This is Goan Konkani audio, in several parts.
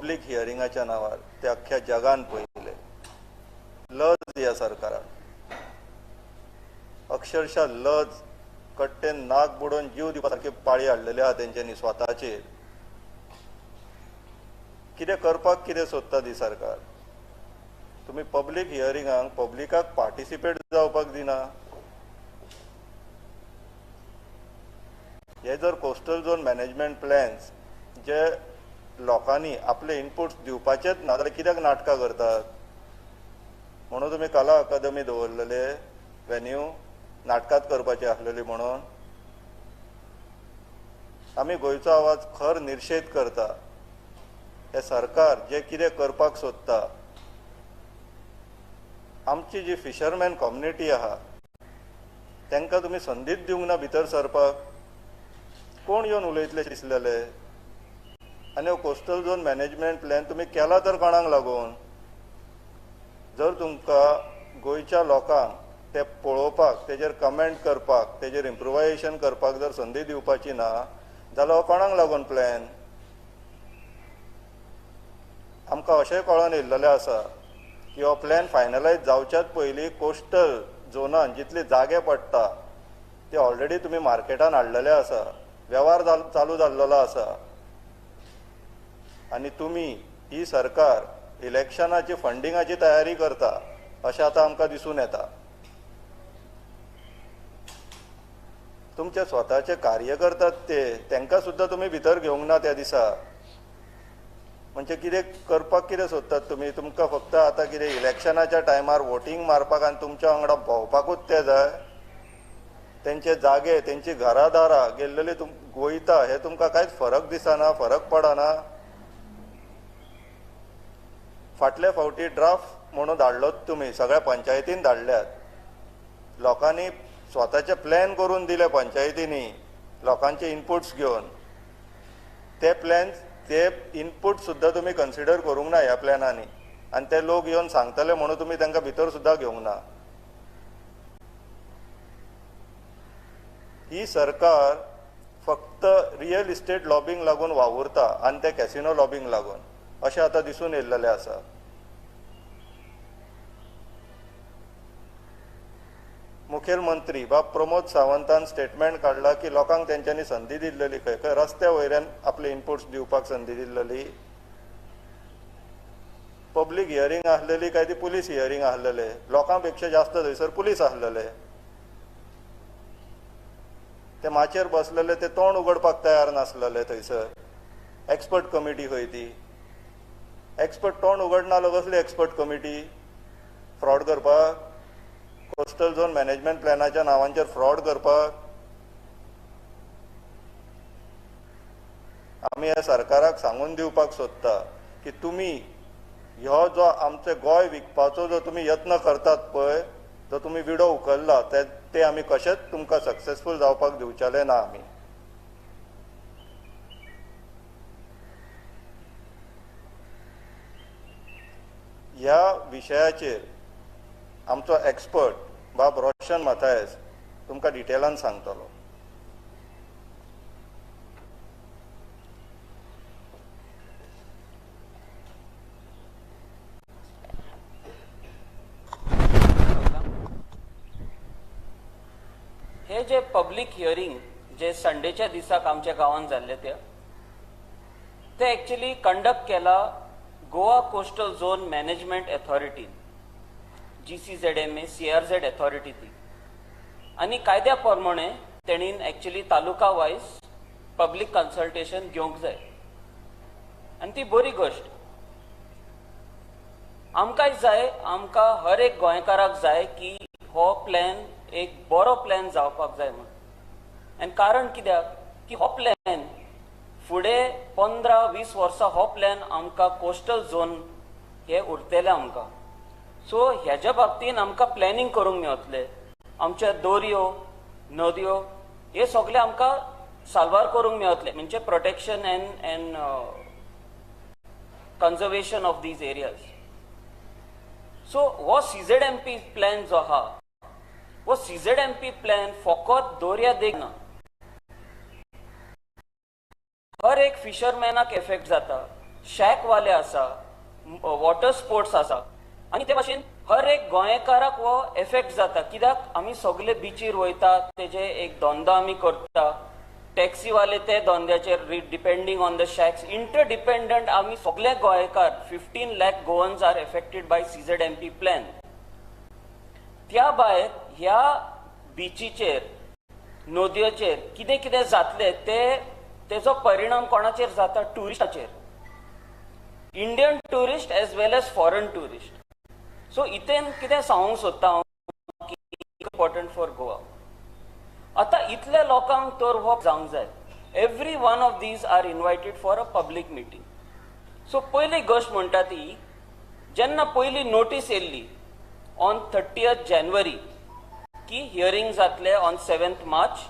पब्लीक हियरिंगाच्या नांवार ते अख्ख्या जगान पळयले. लज ह्या सरकाराक, अक्षरशः लज. कट्टेन नाक बुडोवन जीव दिवपा सारकी पाळी हाडलेली आहा तेंच्यांनी स्वताचेर. कितें करपाक कितें सोदता ती सरकार? तुमी पब्लीक हियरिंगाक पब्लिकाक पार्टिसिपेट जावपाक दिना. हे जर कोस्टल झोन मॅनेजमेंट प्लॅन्स जे लोकांनी आपले इनपुट्स दिवपाचेच ना जाल्यार कित्याक नाटकां करतात? म्हणून तुमी कला अकादमी दवरलेले वेन्यू नाटकांत करपाची आसलेली म्हणून. आमी गोंयचो आवाज खर निर्शेध करता. हे सरकार जे कितें करपाक सोदता, आमची जी फिशरमॅन कम्युनिटी आहा तांकां तुमी संदीच दिवंक ना भितर सरपाक. कोण येवन उलयतले दिसलेले? आनी हो कोस्टल झोन मॅनेजमेंट प्लॅन तुमी केला तर कोणाक लागून? जर तुमकां गोंयच्या लोकांक ते पळोवपाक, तेजेर कमेंट करपाक, तेजेर इम्प्रुवायजेशन करपाक जर संदी दिवपाची ना जाल्यार हो कोणाक लागून प्लॅन? आमकां अशें कळोन येयल्लेलें आसा की हो प्लॅन फायनलायज जावच्याच पयलीं कोस्टल झोनान जितले जागे पडटा ते ऑलरेडी तुमी मार्केटान हाडलेले आसा, वेव्हार चालू जाल्लेलो आसा. आनी तुमी ही सरकार इलेक्शनाची फंडिंगाची तयारी करता अशें आतां आमकां दिसून येता. तुमचे स्वताचे कार्य करतात ते तांकां सुद्दां तुमी भितर घेवंक ना त्या दिसा. म्हणजे कितें करपाक कितें सोदतात तुमी? तुमकां फक्त आतां कितें इलेक्शनाच्या टायमार वोटींग मारपाक आनी तुमच्या वांगडा भोंवपाकूच ते जाय? तेंचे जागे, तेंची घरां दारां गेल्लेली वयता हे तुमकां कांयच फरक दिसना, फरक पडना? फाटले फावटी ड्राफ्ट म्हणून धाडलोच तुमी, सगळ्या पंचायतीन धाडल्यात. लोकांनी स्वताचे प्लॅन करून दिले पंचायतींनी, लोकांचे इनपुट्स घेवन. ते प्लॅन, ते इनपूट सुद्दां तुमी कन्सिडर करूंक ना ह्या प्लॅनांनी. आनी ते लोक येवन सांगतले म्हणून तुमी तांकां भितर सुद्दां घेवंक ना. ही सरकार फक्त रियल इस्टेट लॉबींग लागून वावुरता आनी ते कॅसिनो लॉबींग लागून अशें आतां दिसून येयल्लेलें आसा. मुखेलमंत्री बाब प्रमोद सावंतान स्टेटमेंट काडला की लोकांक तेंच्यांनी संदी दिल्लेली खंय खंय रस्त्या वयल्यान आपले इनपुट्स दिवपाक संदी दिल्लेली. पब्लीक हियरींग आसलेली काय ती पुलीस हियरींग आसलेले? लोकां पेक्षा जास्त थंयसर पुलीस आसलेले. ते माचयेर बसलेले ते तोंड उगडपाक तयार नासलेले थंयसर. एक्सपर्ट कमिटी खंय ती? एक्सपर्ट तोंड उगडना कसली एक्सपर्ट कमिटी? फ्रॉड करपाक? कोस्टल झोन मॅनेजमेंट प्लॅनाच्या नांवांचेर फ्रॉड करपाक? आमी ह्या सरकाराक सांगून दिवपाक सोदता की तुमी ह्यो जो आमचे गोंय विकपाचो जो तुमी यत्न करतात पळय, जो तुमी विडो उखल्ला ते आमी कशेंच तुमकां सक्सेसफूल जावपाक दिवचेले ना. आमी ह्या विशयाचेर आमचो एक्सपर्ट बाब रोशन मथायस तुमकां डिटेलान सांगतलो. हे जे पब्लीक हियरींग जे संडेच्या दिसाक आमच्या गांवांत जाल्ले ते एक्चुअली कंडक्ट केला गोवा कोस्टल झोन मॅनेजमेंट अथॉरिटीन, GCZMA CRZ authority ती. आनी कायद्या प्रमाणे तेणीन actually taluka wise public consultation घेवंक जाय आनी ती बरी गोश्ट. आमकांय जाय, आमकां हर एक गोंयकाराक जाय की हो प्लॅन एक बरो प्लॅन जावपाक जाय म्हूण. आनी कारण कित्याक की हो प्लॅन फुडें 15-20 वर्सां हो प्लॅन आमकां कोस्टल झोन हे उरतले आमकां. सो हेज्या बाबतीन आमकां प्लॅनिंग करूंक मेळटलें. आमच्या दोरयो, नदयो हे सगळे आमकां साल्वार करूंक मेळटले, म्हणजे protection and conservation of these areas. So हो CZMP plan जो आहा, हो CZMP plan फकत दर्या देग ना, हर एक फिशरमॅनाक एफेक्ट जाता, शॅकवाले आसा, वॉटर स्पोर्ट्स आसा. आनी ते भाशेन हर एक गोंयकाराक हो एफेक्ट जाता, कित्याक आमी सगले बिचीर वयता, तेजे एक धंदो आमी करता, टॅक्सीवाले ते धंद्याचेर depending on the shacks, interdependent आमी सगले गोंयकार. 15 lakh Goans are affected by CZMP plan. त्या भायर ह्या बिचीचेर, नदयोचेर कितें कितें जातलें ते, तेजो परिणाम कोणाचेर जाता? ट्युरिस्टाचेर, Indian tourist as well as foreign tourist. So इतून कितें सांगूंक सोदता हांव की इम्पॉर्टंट फॉर गोवा. आतां इतल्या लोकांक तर हो जावंक जाय. Every one of these are invited for a public meeting. So पयली गोश्ट म्हणटा ती, जेन्ना पयली नोटीस येयल्ली ऑन 30th जानेवारी की हियरींग जातले on 7th March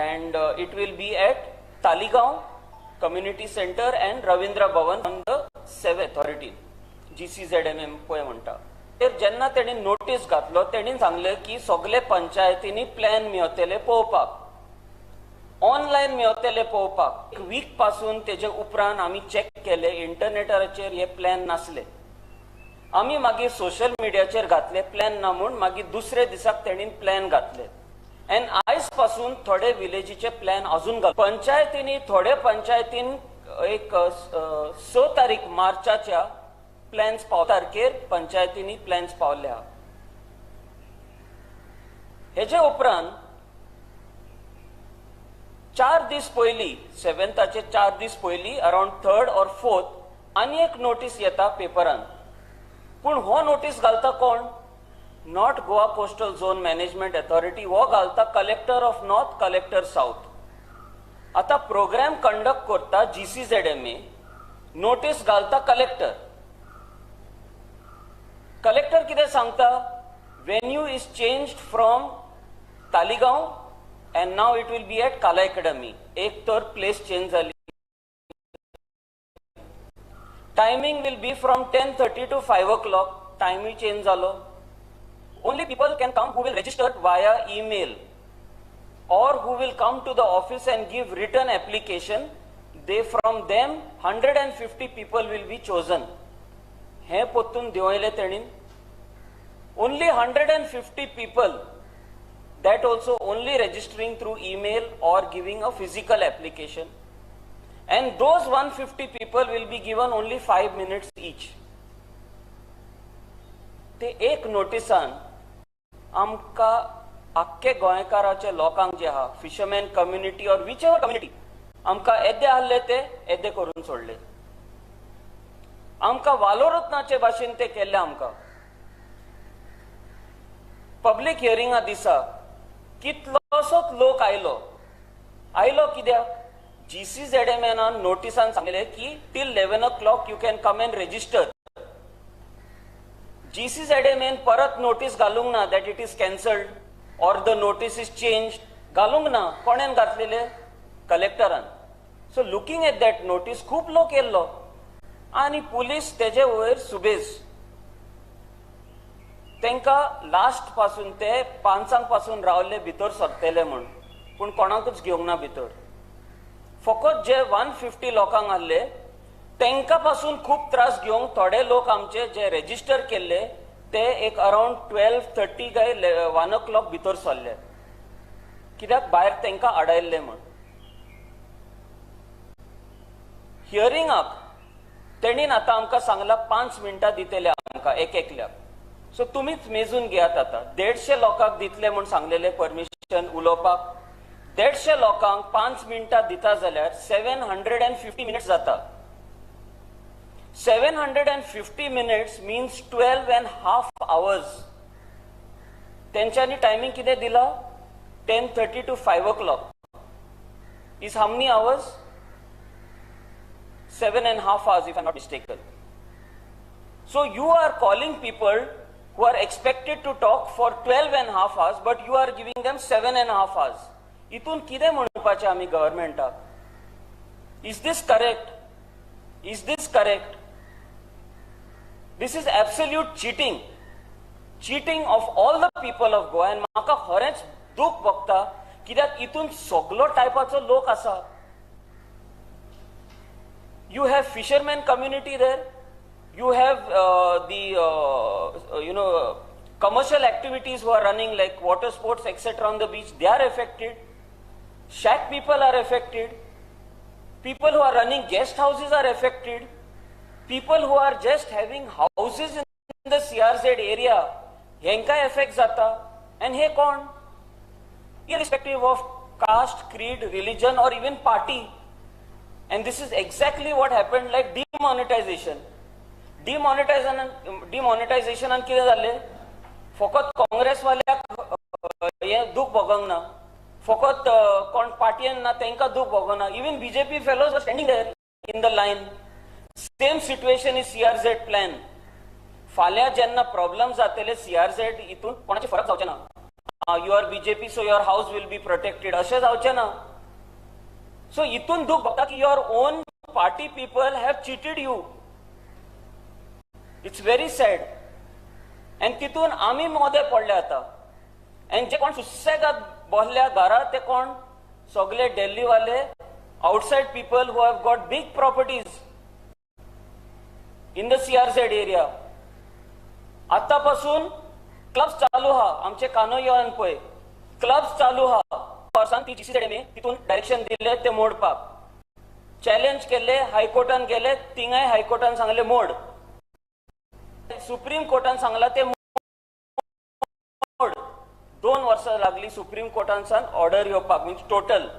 and it will be at Taleigao Community Centre and Ravindra Bhavan on the seven authority, GCZMA पळय म्हणटा. तर जेन्ना तेणी नोटीस घातलो, तेणी सांगलें की सगले पंचायतींनी प्लॅन मेवतले पळोवपाक, ऑनलायन मेवतले पळोवपाक. एक वीक पासून तेजे उपरांत आमी चॅक केले, इंटरनेटाचेर हे प्लॅन नासले. आमी मागीर सोशल मिडियाचेर घातले प्लॅन ना म्हूण. मागीर दुसरे दिसाक तेणीन प्लॅन घातले आनी आयज पासून थोडे विलेजीचे प्लॅन अजून घाल पंचायतींनी, थोडे पंचायतीन एक 6 तारीख मार्चाच्या प्लॅन्स पाव तारखेर पंचायतींनी प्लॅन्स पावल्या. हेजे उपरांत 4 दीस पयलीं, सेव्हन्थाचे 4 दीस पयलीं, अरावंड थर्ड ऑर फोर्थ, आनी एक नोटीस येता पेपरान. पूण हो नोटीस घालता कोण? Not Goa Coastal Zone Management Authority. हो घालता Collector of North, Collector South. आता प्रोग्राम कंडक्ट करता जीसीझेडएमए, नोटीस घालता कलेक्टर. कलेक्टर कितें सांगता? Venue is changed from Taleigao and now it will be at Kala Academy. एक तर प्लेस चेंज जाली. Timing will be from 10:30 to 5 o'clock. टायमूय change जालो. Only people can come who will register via email or who will come to the office and give written application. They from them 150 people will be chosen. हे पोत्तून देंवयले तेणीन. Only 150 people, that also only registering through email or giving a physical application, and those 150 people will be given only 5 minutes each. ते एक नोटिसान आमकां आख्खे गोंयकाराच्या लोकांक जे आहा, fisherman community or whichever community, आमकां येदे आहले ते येदे करून सोडले. आमकां वालोरत्नाचे भाशेन ते केल्ले आमकां. पब्लीक हियरिंगा दिसा कितलोसोच लोक आयलो. आयलो कित्याक? जीसीझेडएमएनान नोटिसान सांगले की till 11 o'clock you can come and register. जीसीझेडएमएन परत नोटीस घालूंक ना that it is cancelled or the notice is change. घालूंक ना. कोणेन घातलेले? कलेक्टरान. So looking at that notice, खूब लोक येयल्लो आनी पुलीस तेजे वयर सुबेज. तांकां लास्ट पासून ते 5 पासून रावले भितर सरतले म्हूण, पूण कोणाकूच घेवंक ना भितर. फकत जे 150 लोकांक आहले तांकां पासून खूब त्रास घेवंक थोडे लोक आमचे जे रेजिस्टर केल्ले ते एक अरावंड 12:30 काय 1 ओ क्लॉक भितर सरले, कित्याक भायर तांकां आडायल्ले म्हूण. हियरिंगाक तेणीन आतां आमकां सांगलां, 5 मिनटां दितले आमकां एक एकल्याक. सो तुमीच मेजून घेयात, आतां 150 लोकांक दितले म्हूण सांगलेले परमिशन उलोवपाक. 150 लोकांक 5 मिनटां दिता जाल्यार 750 मिनिट्स जाता. 750 minutes means 12.5 hours. तेंच्यांनी टायमींग कितें दिला? 10:30 to 5 o'clock is how many hours? 7.5 hours, if I'm not mistaken. So you are calling people who are expected to talk for 12.5 hours, but you are giving them 7.5 hours. इतून कितें म्हणपाचें आमी गव्हर्मेंटाक? Is this correct? Is this correct? This is absolute cheating, cheating of all the people of Goa. आनी म्हाका खरेंच दूख भोगता, कित्याक इतून सगलो टायपाचो लोक आसा. You have fisherman community there, you have the you know commercial activities who are running like water sports etcetera on the beach, they are affected. Shack people are affected, people who are running guest houses are affected, people who are just having houses in the CRZ area हेंकाय effect जाता. आनी हे कोण? Irrespective of caste, creed, religion or even party. And this is exactly what happened like demonetization. डिमॉनिटायझेशनान कितें जालें, फकत काँग्रेसवाल्याक हें दूख भोगोंक ना, फकत कोण पार्टयेन ना तांकां दूख भोगना, even BJP fellows are standing there in the line. Same situation is CRZ plan. फाल्यां जेन्ना प्रॉब्लम जातले सीआरझेड हितून कोणाचे फरक जावचे ना. You are BJP so your house will be protected अशें जावचें ना. सो हितून दूख भोगता की your own party people have cheated you. It's very sad. आनी तितून आमी मोदे पडले आतां. आनी जे कोण सुसेगाद बसल्या घरा ते कोण सगळे दिल्लीवाले, outside people who have got big properties in the CRZ area. आतां पासून क्लब्स चालू आहा, आमचे कानोयान पळय क्लब्स चालू आहा. वर्सान ती जीसीझेडएमए तितून डायरेक्शन दिल्ले ते मोडपाक चॅलेंज केल्ले, हायकोर्टान गेले, थिंगाय हायकोर्टान सांगले मोड, सुप्रीम कोर्टान सांगला ते मोड. 2 वर्सां लागली सुप्रीम कोर्टानसान ऑर्डर येवपाक, means total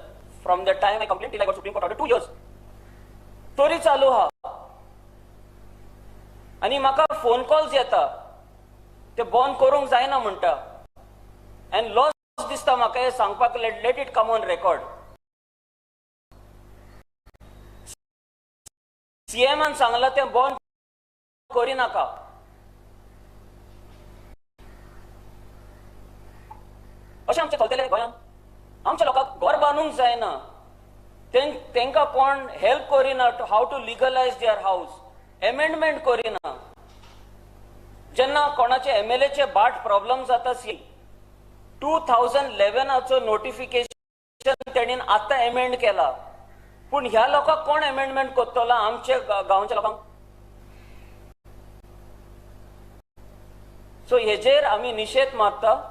from the time I complaint till I got Supreme Court order 2 years तरी चालू आहा. आनी म्हाका फोन कॉल्स येता ते बंद करूंक जायना म्हणटा. आनी लॉस दिसता म्हाका हें सांगपाक, let it come on record. सीएमान सांगला तें बंद करिनाका. अशें आमचें चलतलें गोंयांत. आमच्या लोकांक घर बांदूंक जायना, तेंकां कोण हेल्प करिना to how to legalise their house, amendment करिना. जेन्ना कोणाचे एमएलएचे बाट प्रॉब्लम जाता, सी 2011 नोटिफिकेशन तेणीन आतां एमेंड केला, पूण ह्या लोकांक कोण एमेंडमेंट करतलो आमचे गांवच्या लोकांक? सो हेजेर आमी निशेध मारता.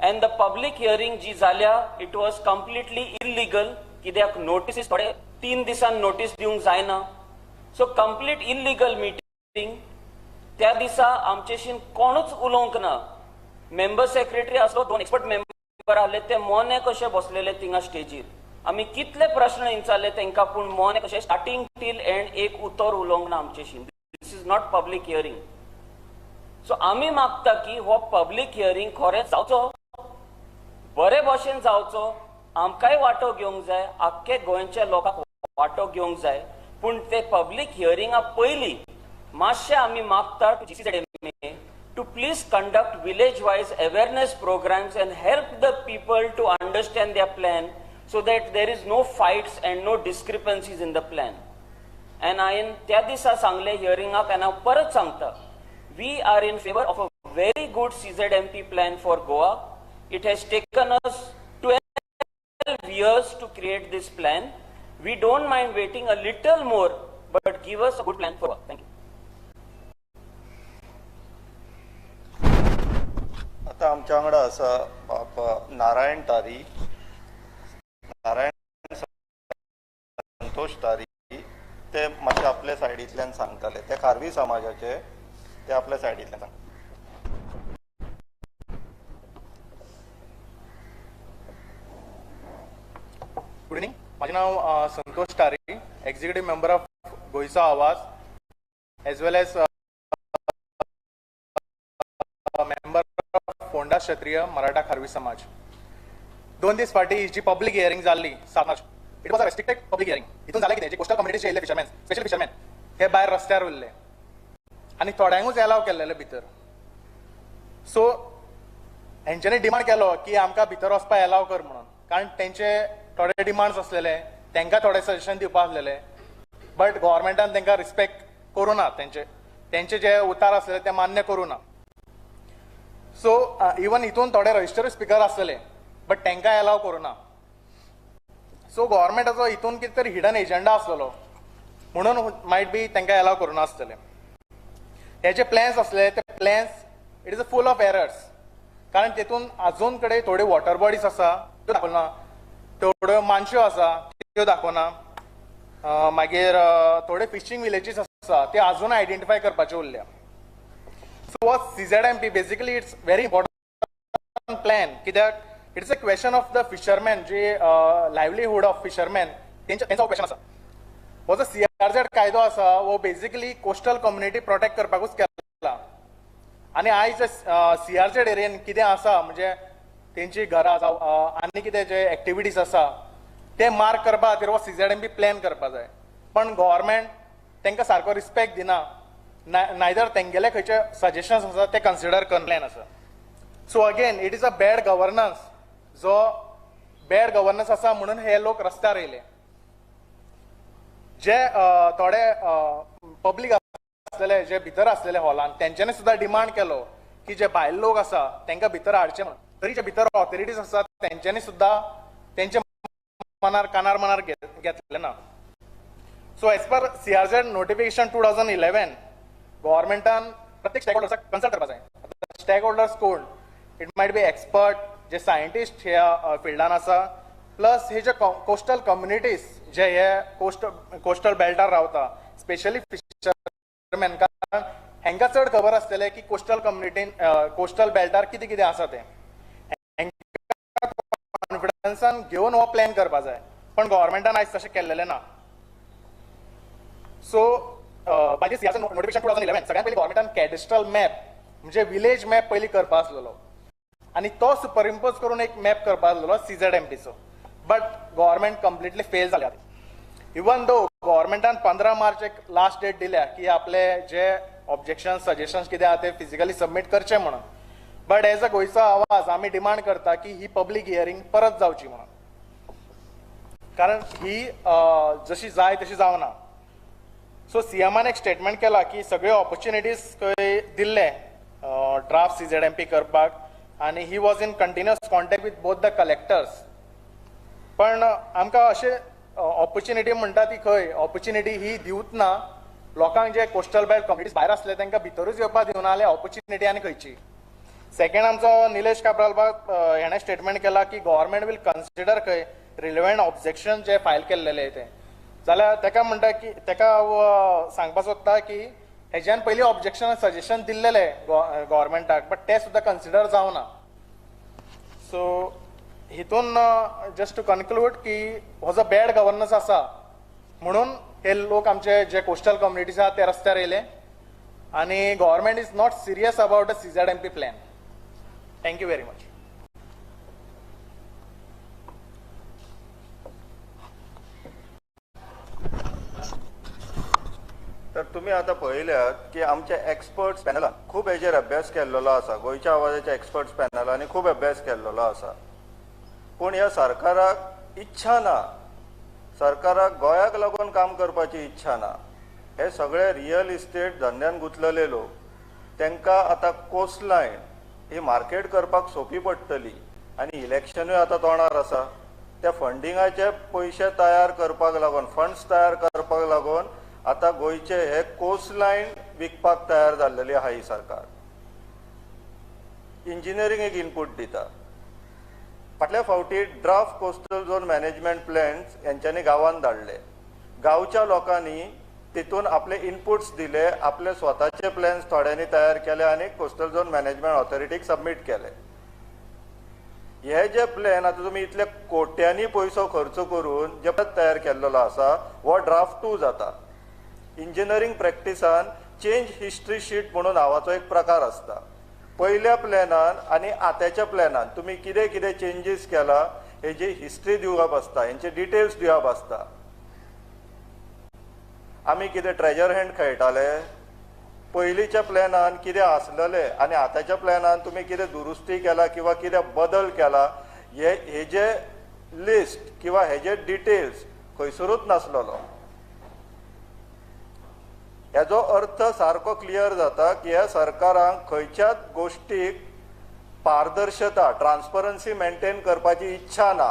एंड the public hearing जी जाल्या it was completely illegal, कित्याक नोटीसीस थोडे 3 दिसान नोटीस दिवंक जायना. So complete illegal meeting. त्या दिसा आमचेशीन कोणूच उलोवंक ना. मेंबर सेक्रेटरी आसलो, 2 एक्सपर्ट मेंबर आहले, ते मोने कशे बसलेले थिंगा स्टेजीर. आमी कितले प्रश्न विचारले तांकां, पूण मोने कशे स्टार्टींग टील एंड एक उतर उलोवंक ना आमचेशीन. This is not public hearing. So आमी मागता की हो पब्लीक हियरींग खरेंच जावचो, बरे भशेन जावचो, आमकांय वांटो घेवंक जाय, आख्खे गोंयच्या लोकांक वांटो घेवंक जाय. पूण ते पब्लीक हियरिंगा पयलीं मातशें आमी मागता to GCZMA to please conduct village wise awareness programs and help the people to understand their plan so that there is no fights and no discrepancies in the plan. And हांवें त्या दिसा सांगलें हियरिंगाक, आनी हांव परत सांगता, we are in favour of a very good CZMP plan for Goa. It has taken us 12 years to create this plan. We don't mind waiting a little more, but give us a good plan for Goa. Thank you. आता आमच्या वांगडा आसा बाप नारायण तारी, नारायण संतोष तारी. ते मातशे आपल्या सायडींतल्यान सांगताले, ते खारवी समाजाचे, ते आपल्या सायडींतल्यान सांगता. गुड इवनिंग, म्हाजें नांव Santosh Tari, executive member of Goencho Awaaz as well as member of Ponda Kshatriya Maratha Kharvi Samaj. 2 दीस फाटीं जी पब्लीक हियरींग जाल्ली 7 March, it was a restricted public hearing. हितून जालें कितें, जे कोस्टल कम्युनिटीचे येयल्ले फिशरमॅन, स्पेशल फिशरमॅन, हे भायर रस्त्यार उरले आनी थोड्यांकूच एलाव केल्लेले भितर. सो हेंच्यांनी डिमांड केलो की आमकां भितर वचपाक एलाव कर म्हणून, कारण तेंचे थोडे डिमांड्स आसलेले, तांकां थोडे सजेशन दिवपा आसलेले, बट गव्हर्मेंटान तांकां रिस्पेक्ट करूं ना, तेंचे जे उतार आसलेले ते मान्य करूं ना. सो इवन हितून थोडे रजिस्टर्ड स्पिकर आसलेले, बट तांकां एलाव करूं ना. सो गव्हर्मेंटाचो हितून कितें तरी हिडन एजंडा आसलेलो. म्हणून मायट बी तांकां एलाव करूं नासतलें. हे जे प्लॅन्स आसले ते plans it is a full of errors, कारण तेतून अजून कडेन थोड्यो वॉटर बॉडीज आसा त्यो दाखोवना, थोड्यो मानश्यो आसा त्यो दाखोवना, मागीर थोडे फिशींग विलेजीस आसा ते अजून आयडेंटिफाय करपाचे उरल्या. सो हो CZMP basically it's very important plan, कित्याक it's a question of the fisherman, J livelihood of fisherman तेंचो क्वेश्चन आसा. हो जो CRZ कायदो आसा हो बेसिकली कोस्टल कम्युनिटी प्रोटेक्ट करपाकूच केला आनी आयज CRZ एरियेन कितें आसा म्हणजे तेंची घरां जावं आनी कितें जे एक्टिविटीज आसा ते मार्क करपा खातीर हो CZMP plan करपा जाय, पण गव्हर्मेंट तांकां सारको रिस्पेक्ट दिना, नायदर तेंगेले खंयचे सजेशन्स आसा ते कन्सिडर कर प्लॅन आसा. So again it is a bad governance, जो बॅड गव्हर्नन्स आसा म्हणून हे लोक रस्त्यार येयले. जे थोडे पब्लीक आसलेले जे भितर आसलेले हॉलान तेंच्यांनी सुद्दां डिमांड केलो की जे भायल लोक आसा तांकां भितर हाडचे म्हणून, तरी जे भितर ऑथॉरिटीज आसा तेंच्यांनी सुद्दां तेंच्या मनार कानार मनार घेतलें ना. So as per CRZ notification 2011 गव्हर्मेंटान प्रत्येक स्टेक होल्डर्साक कन्सल्ट करपाक जाय. स्टेक होल्डर्स कोण, it might be expert J scientist ह्या फिल्डान आसा, प्लस हे जे कोस्टल कम्युनिटीज जे हे कोस्टल बेल्टार रावता, स्पेशली फिशरमॅन, कारण हेंकां चड खबर आसतलें की कोस्टल कम्युनिटीन कोस्टल बेल्टार कितें कितें आसा तें, हेंकां कॉन्फिडन्सान घेवन हो प्लॅन करपा जाय, पण गव्हर्मेंटान आयज तशें केल्लेलें ना. सो बाय दीस CRZ notification 2011 सगळ्यात पयलीं गव्हर्मेंटान कॅडिस्ट्रल मॅप म्हणजे विलेज मॅप पयलीं करपा आसलेलो आनी तो सुपरइम्पोज करून एक मॅप करपा आसलेलो CZMPचो, बट गव्हर्मेंट कंप्लिटली फेल जाल्या. इवन दो गव्हर्मेंटान 15 मार्च एक लास्ट डेट दिल्या की आपले जे ऑब्जेक्शन सजेशन्स कितें आहा ते फिजिकली सबमीट करचे म्हणून, बट एज अ गोंयचो आवाज आमी डिमांड करता की ही पब्लीक हियरींग परत जावची म्हणून, कारण ही जशी जाय तशी जावना. सो CMआन एक स्टेटमेंट केला की सगळ्यो ऑपॉर्च्युनिटीज खंय दिल्ले ड्राफ्ट CZMP करपाक आनी he was in continuous contact with both the collectors, पण आमकां अशें ऑपॉर्च्युनिटी म्हणटा ती खंय ऑपॉर्च्युनिटी ही दिवच ना लोकांक, जे कोस्टल बेल्ट कम्युनिटीज भायर आसले तांकां भितरूच येवपाक दिवना जाल्यार ऑपॉर्च्युनिटी आनी खंयची. सेकंड आमचो निलेश काब्राल बाब हेणें स्टेटमेंट केला की गव्हर्मेंट वील कन्सिडर खंय रिलेवंट ऑब्जेक्शन जे फायल केल्लेले ते, जाल्यार ताका म्हणटा की ताका हांव सांगपाक सोदता की हेज्यान पयलीं ऑब्जेक्शन सजेशन दिल्लेले गव्हर्मेंटाक, बट ते सुद्दां कन्सिडर जावना. सो हितून जस्ट टू कन्क्लूड की हो जो बॅड गव्हर्नन्स आसा म्हणून हे लोक आमचे जे कोस्टल कम्युनिटीज आहा ते रस्त्यार येयले आनी government is not serious about the CZMP plan. Thank you very much. तर तुम्ही आता पळयल्यात की आमच्या एक्सपर्ट्स पॅनलान खूब हेजेर अभ्यास केल्लो आसा, गोंयच्या आवाजाच्या एक्सपर्ट्स पॅनलांनी खूब अभ्यास केल्लो आसा, पूण ह्या सरकाराक इच्छा ना, सरकाराक गोंयाक लागून काम करपाची इच्छा ना. हे सगळे रियल इस्टेट धंद्यान गुंतलेले लोक, तांकां आतां कोस्टलायन ही मार्केट करपाक सोंपी पडटली आनी इलेक्शनूय आतां तोंडार आसा, त्या फंडिंगाचे पयशे तयार करपाक लागून, फंड्स तयार करपाक लागून आतां गोंयचे हे कोस्टलायन विकपाक तयार जाल्लेली आहा ही सरकार. इंजिनियरींग एक इनपूट दिता. फाटल्या फावटी draft coastal zone management plans हेंच्यांनी गांवांत धाडले, गांवच्या लोकांनी तितून आपले इनपुट्स दिले, आपले स्वताचे प्लॅन्स थोड्यांनी तयार केले आनी कोस्टल झोन मॅनेजमेंट ऑथॉरिटीक सबमीट केले. हे जे प्लॅन आतां तुमी इतले कोट्यांनी पयसो खर्च करून जे तयार केल्लो आसा हो ड्राफ्ट 2 जाता. इंजिनियरींग प्रॅक्टिसान चेंज हिस्ट्री शीट म्हणून नांवाचो एक प्रकार आसता. पयल्या प्लॅनान आनी आतांच्या प्लॅनान तुमी कितें कितें चेंजीस केला हेजी हिस्ट्री दिवप आसता, हेंचे डिटेल्स दिवप आसता. आमी कितें ट्रेजर हंट खेळटाले, पयलींच्या प्लॅनान कितें आसलेलें आनी आतांच्या प्लॅनान तुमी कितें दुरुस्ती केला किंवा कितें बदल केला हे हेजे लिस्ट किंवा हेजे डिटेल्स खंयसरूच नासलेलो. हेजो अर्थ सारको क्लियर जाता की ह्या सरकारांक खंयच्याच गोश्टीक पारदर्शता, ट्रान्सपरन्सी मेंटेन करपाची इच्छा ना.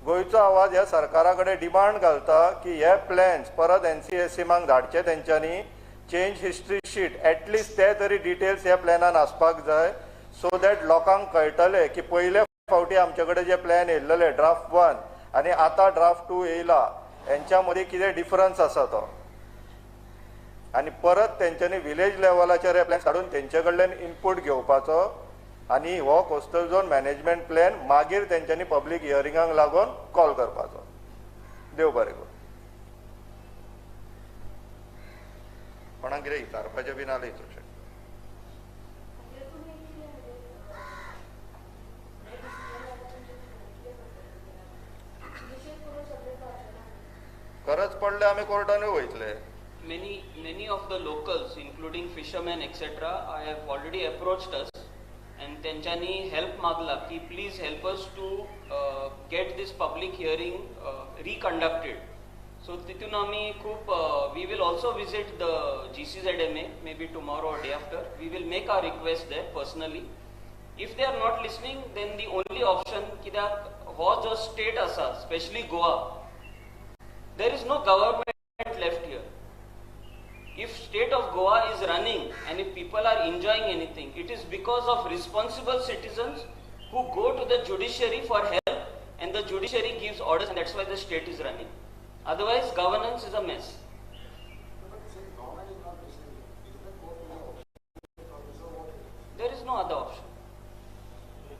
गोंयचो आवाज ह्या सरकारा कडेन डिमांड घालता की हे प्लॅन्स परत एनसीएसएमाक धाडचे तेंच्यांनी, change history sheet, at least ते तरी डिटेल्स ह्या प्लॅनान आसपाक जाय, सो that लोकांक कळटलें की पयले फावटी आमचे कडेन जे प्लॅन येयल्ले ड्राफ्ट 1 आनी आतां ड्राफ्ट 2 येयला, हेंच्या मदीं कितें डिफरन्स आसा तो. आनी परत तेंच्यांनी विलेज लेवलाचेर हे प्लॅन काडून तेंचे कडल्यान इनपूट घेवपाचो आनी हो कोस्टल झोन मॅनेजमेंट प्लॅन मागीर तेंच्यांनी पब्लीक हियरिंगाक लागून कॉल करपाचो. देव बरें करूं. कोणाक कितें विचारपाचें बी नाल्यार विचारूंक शकता. गरज पडल्यार आमी कोर्टानूय वयतले. Many of the locals, including fishermen, etc., have already approached us and तेंच्यांनी help मागला की please help us to get this public hearing reconducted. So तितून आमी खूब we will also visit the GCZMA maybe tomorrow or day after. We will make our request there personally. If they are not listening, then the only option, कित्याक हो जो state आसा, especially Goa, there is no government left here. If state of Goa is running and if people are enjoying anything, it is because of responsible citizens who go to the judiciary for help, and the judiciary gives orders, and that's why the state is running. Otherwise, governance is a mess. There is no other option.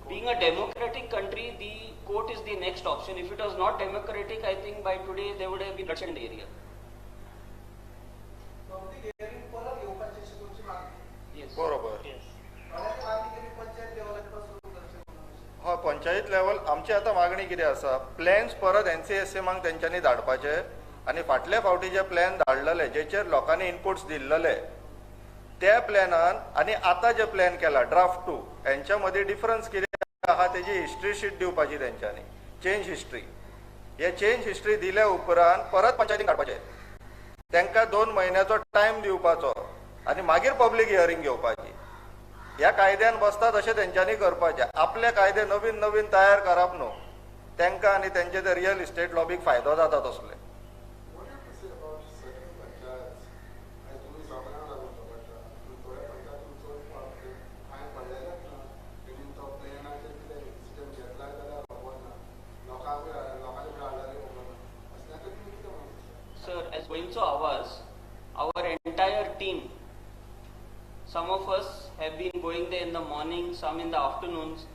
Being a democratic country, the court is the next option. If it was not democratic, I think by today there would have been bloodshed in the area. बरोबर. हय, पंचायत लेवल आमची आतां मागणी कितें आसा, प्लॅन्स परत एनसीएसएमाक तेंच्यांनी धाडपाचे आनी फाटल्या फावटी जे प्लॅन धाडलेले जेचेर लोकांनी इनपुट्स दिल्लेले त्या प्लॅनान आनी आतां जे प्लॅन केला ड्राफ्ट 2 हेंच्या मदीं डिफरन्स कितें आहा तेजी हिस्ट्री शीट दिवपाची तेंच्यांनी, चेंज हिस्ट्री. हे चेंज हिस्ट्री दिल्या उपरांत परत पंचायतीन धाडपाचे, तांकां 2 म्हयन्याचो टायम दिवपाचो आनी मागीर पब्लीक हियरींग घेवपाची. ह्या कायद्यान बसता तशें तेंच्यांनी करपाचें. आपले कायदे नवीन नवीन तयार करप न्हू, तांकां आनी तेंचे ते रियल इस्टेट लॉबीक फायदो जाता तसले. Sir, as Goencho Awaaz, our entire team, some of us have been going there in the morning, some in the afternoons,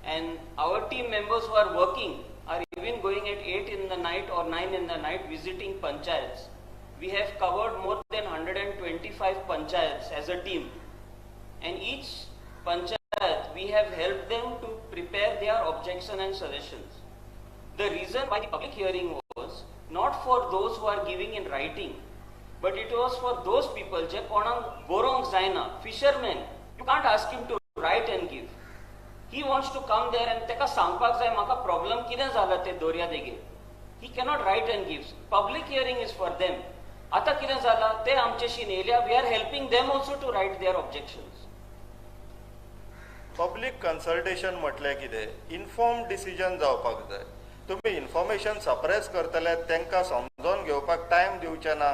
and our team members who are working are even going at 8 in the night or 9 in the night visiting panchayats. We have covered more than 125 panchayats as a team, and each panchayat we have helped them to prepare their objection and suggestions. The reason why the public hearing was not for those who are giving in writing, but it was for those people जे कोणाक बरोवंक जायना, fishermen. You can't ask him to write and give. He wants to come there and तेका सांगपाक जाय म्हाका प्रॉब्लम कितें जाला ते दर्या देगेर. He cannot write and give. Public hearing is for them. आतां कितें जाला ते आमचेशी येयल्या, we are helping them also to write their objections. Public consultation म्हटल्यार कितें, इन्फॉर्म डिसिजन जावपाक जाय. तुमी इन्फॉर्मेशन सप्रेस करतले, तांकां समजून घेवपाक टायम दिवचे ना,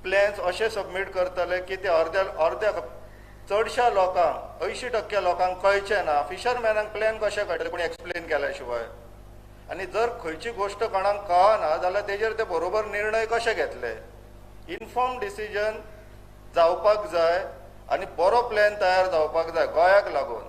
प्लॅन्स अशे सबमीट करतले की ते अर्द्या अर्द्या चडश्या लोकांक 80% लोकांक कळचें ना. फिशरमॅनांक प्लॅन कशें कळटलें कोणी एक्सप्लेन केल्या शिवाय? आनी जर खंयची गोश्ट कोणाक कळना जाल्यार तेजेर ते बरोबर निर्णय कशे घेतले? इन्फॉर्म डिसिजन जावपाक जाय आनी बरो प्लॅन तयार जावपाक जाय गोंयाक लागून.